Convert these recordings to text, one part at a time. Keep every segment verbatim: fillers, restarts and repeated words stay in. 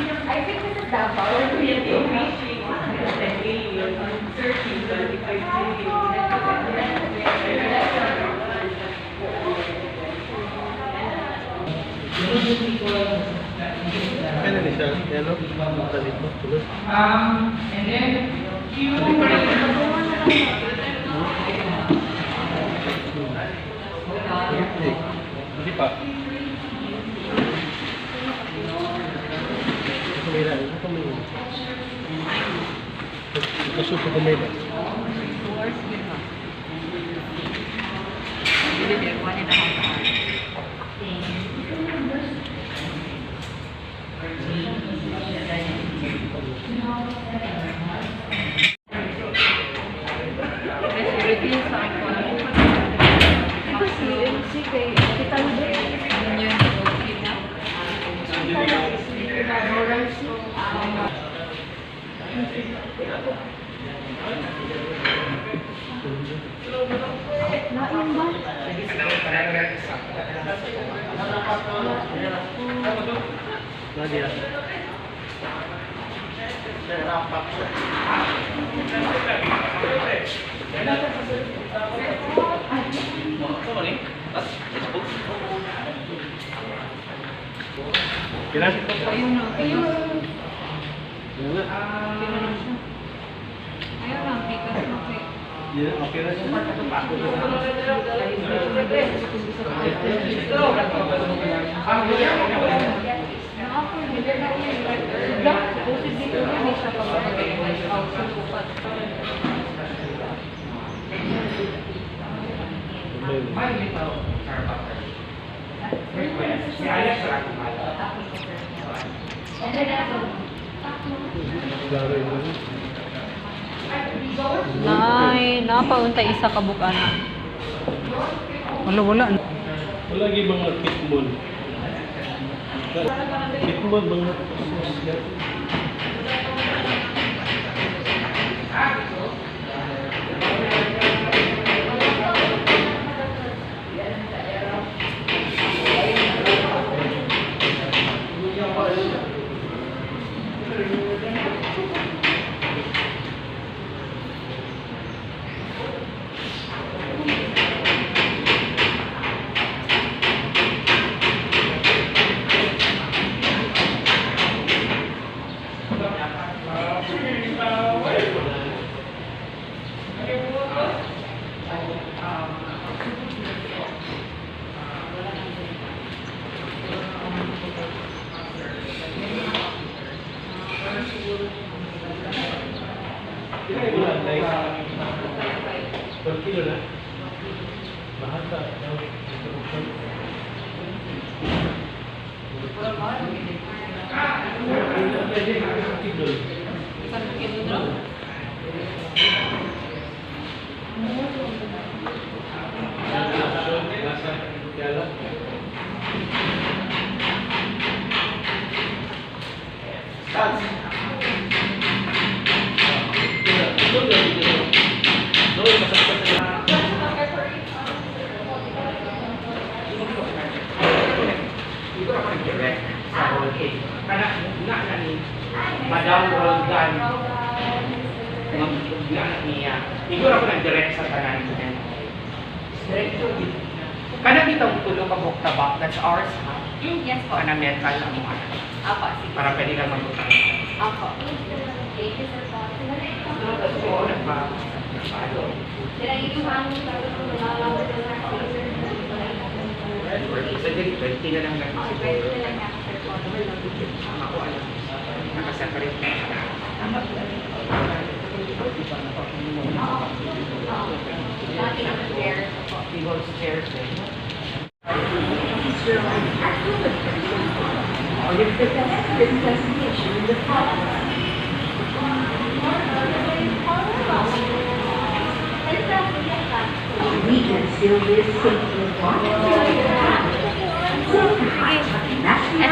I think this is Davao. We're creating fishing, searching, twenty-five million. Ano ni siya? Yan, no? Talito, tuloy. Um, and then, Hindi pa. Ito may lang, ito may lang. Ito suko ko may lang. Two hours yun, ha? Hindi, hindi. One and a half hours. Kasi yung si kay kita na ba? Yun yun, okay na. Lain ba? Nadia. Kailan? Ayun na, ayun. Ayun na. Ayun na, pikas na, okay. Yan, okay na siya. Nay, napaunta isa ka bukana. Wala, wala. Wala, gi mga kitmon. Kitmon, mga One kilo na? Mahal ka. Siguro ako nag-direct sa Hall A. Kana, nga na ni Madam Roldan. Nga na niya. Siguro ako nag-direct sa tanan. Kana bitong tulo ka buok tabak, that's ours, ha? Mm, yes po. Kana metal ang mga. Apo, sige. Para pwede lang magbutang. Apo. Thank you, sir, po. Oo, nagpa-, nagpa-, Sa grade twenty na lang natin siguro. Ako, alam. Nakaseparate na siya. Dati naka-share. People's Chair, eh. We can still live safely. Welcome to the National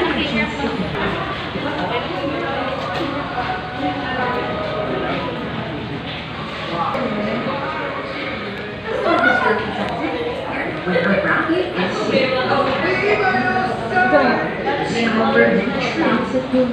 Emergency. When a rocket is shaped, discover the trends of the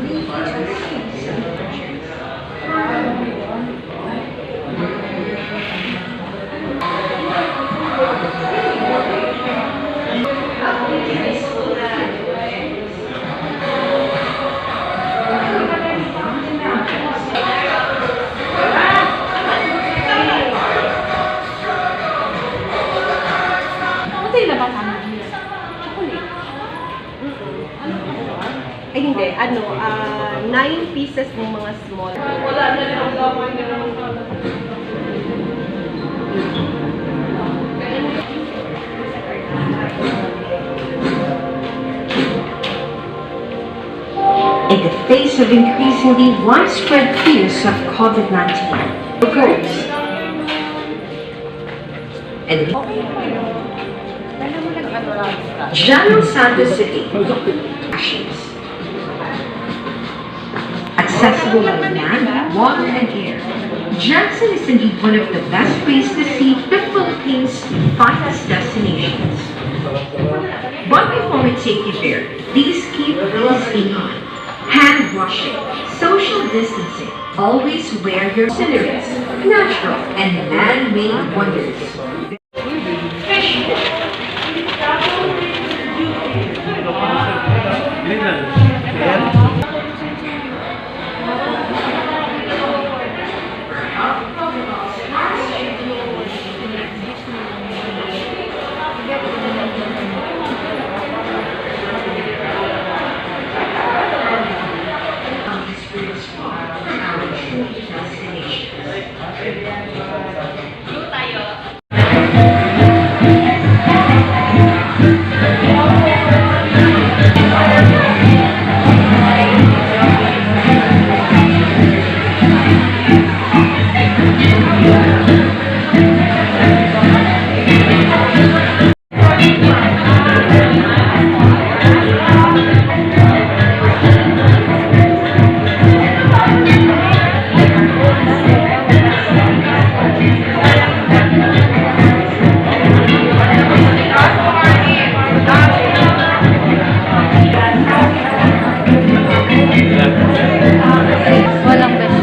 Ah, nine pieces ng mga small. In the face of increasingly widespread fears of COVID nineteen, reports and General Santos City, actions. Accessible by land, water, and air, Jackson is indeed one of the best ways to see the Philippines' finest destinations. But before we take you there, please keep these in mind. Hand washing, social distancing, always wear your sceneries, natural and man-made wonders. Walang best.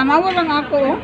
Mawa lang ako, oh.